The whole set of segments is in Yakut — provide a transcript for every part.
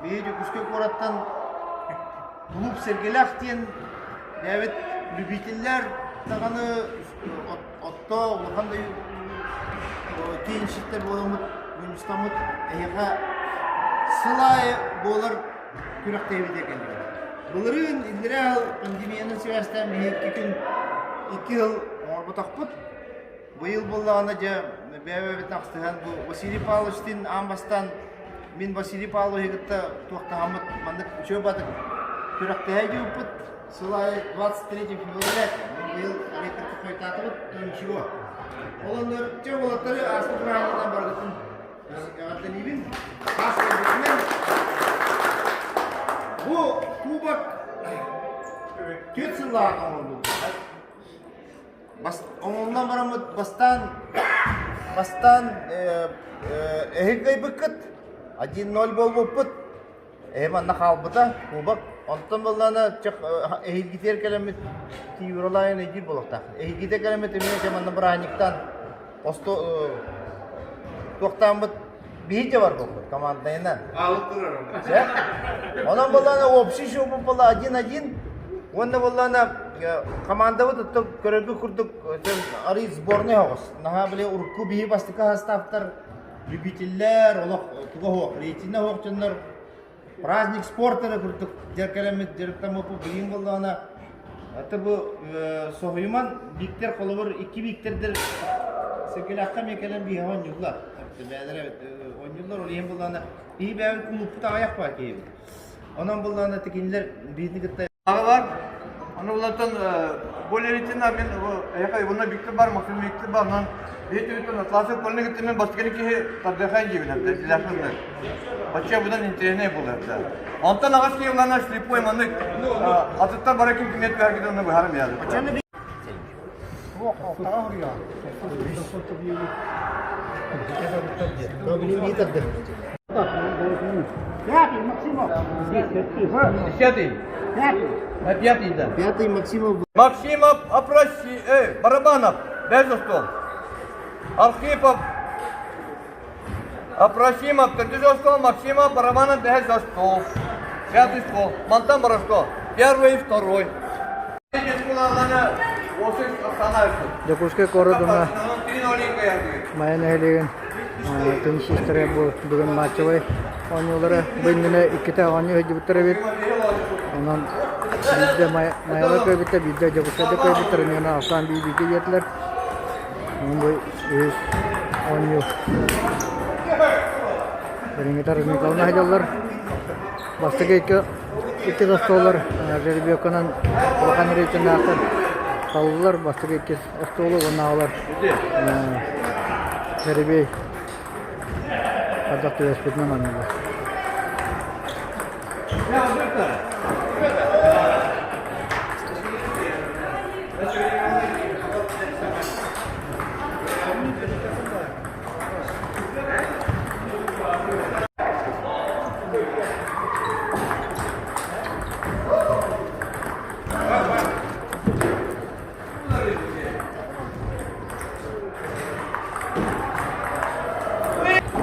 Биһи Дьокуускай куораттан Клуб Сэргэлээх диэн бэйэбит любителлэр даҕаны отто улахан да тиэнщиктэр буоламмыт мунньустаммыт эһиэхэ сыл аайы буолар күрэхтэһиибитигэр кэллибит. Былырыын иллэрээ сыл пандемиянан сибээстээн биһи икки күн икки сыл оҥорботохпут. Быйыл буоллаҕына дьэ бэйэ-бэйэбитин ахтыһан бу Василий Павловичтыын аан бастаан мин Василий Павловиһы кытта туохтаһаммыт маннык үчүгэй батык күрэхтэһэ дьиэппит сыл аайы 23 февраля быйыл арыйкытта хойутаатыбыт то ничего. Ол оннугар чэ уолаттары ааспыт бырааһынньыгынан барыгытын эҕэрдэлиибин. Хас кэлбитинэн бу кубок түөрт сыллаах оҥорбут. Оҥоллон бараммыт бастаан бастаан эһиги кыайбыккыт 1-0 буолбуппут. Эһи манна хаалбыта кубок. Онтон буоллаҕына эһигитигэр кэлэммит Юралаайын өйдүүр буолуохтаах. Эһигитэ кэлэммит эмиэ дьэ манна бырааһынньыктаан осто туохтааммыт биһи де бар буолбут командайынан. Онон буоллаҕына общий счет буолла 1-1. Уонна буоллаҕына командабыт оттон көрөргө курдук арый сборный оҕус. Наһаа били урукку биһи бастакы составтар любителлэр, олох туга суох, рейтинэ суох дьоннор праздник спорта эрэ курдук дьаркалэммит дьарыктаммыппыт билигин буоллаҕына это бу соһуйуман Виктор холобур икки Виктордэр Сэргэлээххэ эмиэ кэлэн биһиэхэ оонньууллар. Бэйэлэрэ оонньууллар ол иһин буоллаҕына биһи бэйэбит кулууппут аҕыйах баар киһибит. Онон буоллаҕына кинилэр биһини кытта Аҕалар, аны улартан болеретина мен эһэхэ уонна Виктор бар, Максим Виктор бар, онон биһи Атласов полный кытта мен бастакы киһи тардыахайын диэбин эптэ, дилэхпин Бачча будан интэриэһинэй буолар да. Онтон аҕас киһи улана слепой маннык атыттар бара ким кимиэт түһэргит онно быһаарым яады. Десятый. На пятый, да. Пятый Максимов. Максимов опроси, Барабанов, дай за стол. Архипов, Опросимов, ты за стол, Максимов, Барабанов, дай за стол. Пятый стол. Мантан Барашко. Первый и второй. Дьокуускай куорат уонна Майа нэһилиэгин теннисистэрэ бу бүгүн матчевай оонньуулара бу иннинэ иккитэ оонньуу сылдьыбыттар эбит. Онон биирдэ Майалар кыайбыттар, биирдэ Дьокуускайда кыайбыттар, иннинэ ахсаан биир-бииргэ диэтилэр. Онон бу үһүс оонньуу Билиҥҥитэ Николаевна сылдьаллар. Бастакы икки икки остуоллар жеребьевканан улахан рейтиннаахтар талыллар. Бастакы иккис остуолу уонна аҕалар жеребей хайдах түбэспитинэн оонньууллар.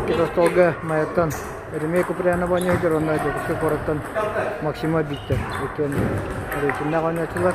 Иккис остуолга Майаттан Еремей Куприянов оонньуур уонна Дьокуускай куораттан Максимов Виктор иккиэн рейтиннээх оонньооччулар.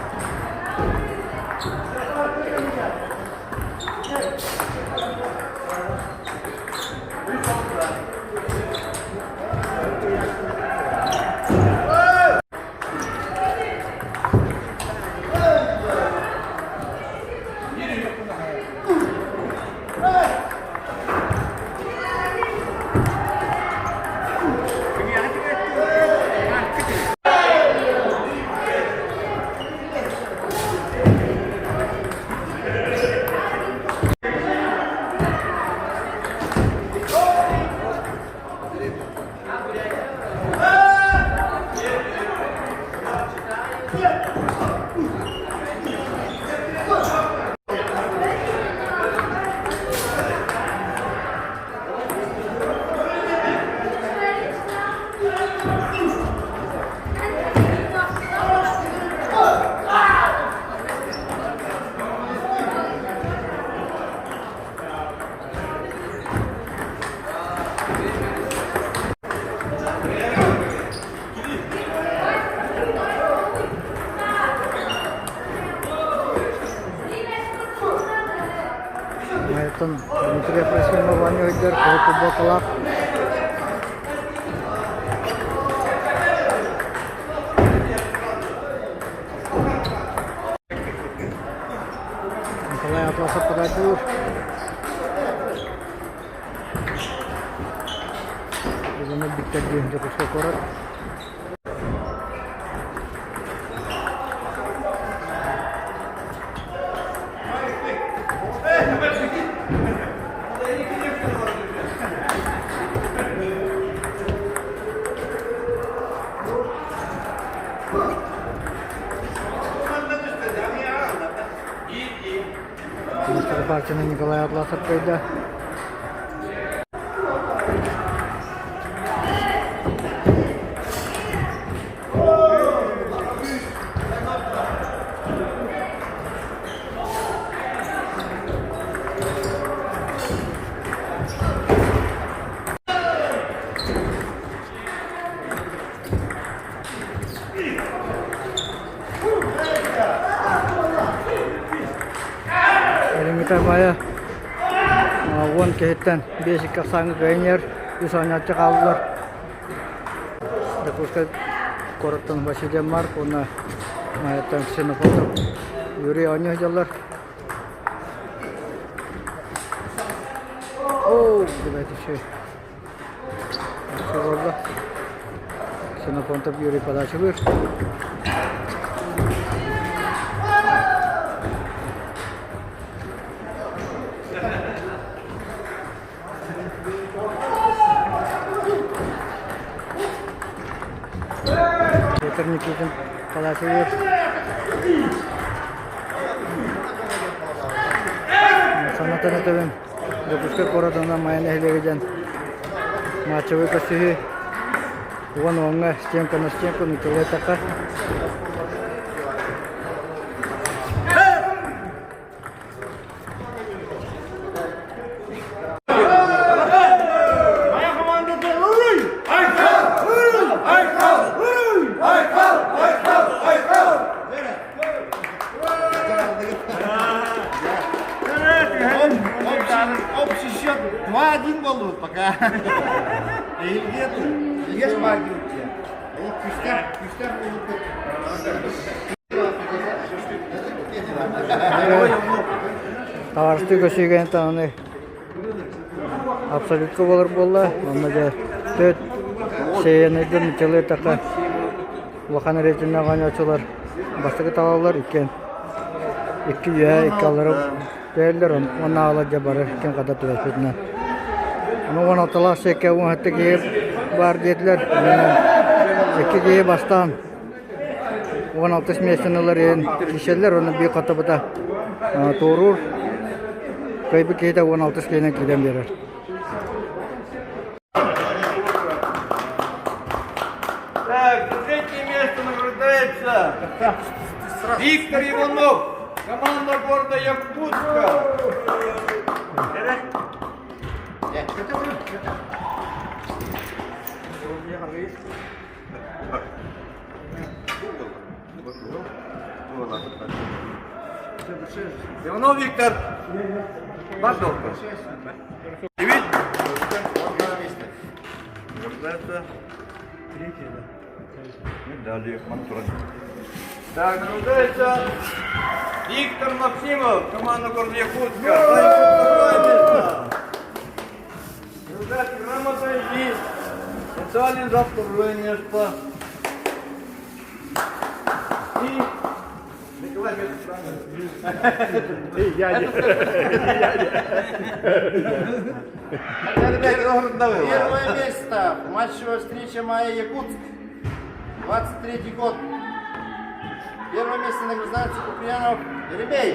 сылдьар кыһыл футболкалаах. Николай Атласов подойдур. Бүгүн Виктор диэн Дьокуускай куорат. Мастер-партияны Николай Атласов кыайда. Эриҥҥитэ Майа 10 киһиттэн 5-2 ахсааҥҥа кыайан иһэр, үс оонньооччу хааллылар. Дьокуускай куораттан Василий Марк уонна Майаттан Ксенофонтов Юрий оонньуу сылдьаллар. Оо, үчүгэй. Буолла. Ксенофонтов Юрий подачалыыр. Петр Никитин подачалыыр. Санатан этэбин, Дьокуускай куорат уонна Майа нэһилиэгэ диэн матчевой көрсүһүү уон уоҥҥа стенка на стенку нууччалыы эттэххэ. Общий счет 2-1 был пока. Ильгес партия. Күстер, күстер Табаарыстыы көсүүгэн тааны абсолютка буолар буолла. Онно дьэ төрт сеянайдын нуччалыы эттэххэ улахан рейтиннээх оонньооччулар бастакы талаллар иккиэн икки үөһэ икки аллара түһэллэр уонна аҕалар дьэ бары ким хата түбэспитинэн. Ону уон алталаах сиэккэ уон сэттэ киһи баар диэтилэр. Икки киһи бастаан уон алтыс миэстэни ылар иһин киирсэллэр уонна биир хоттобута туоруур. Кыайбыт киһитэ уон алтыс киһинэн киирэн биэрэр. Так, за третье место награждается Виктор Иванов, команда города Якутска. Иванов Виктор, пожалуйста. Привет. Награждается медали Мантурин. Так, награждается Виктор Максимов, команда города Якутска. Второе место. Награждается грамотой и специальный за второе место. И Николай Первое место. Матчевая встреча Майя Якутск. 23 год. Первое место награждается Куприянов Еремей.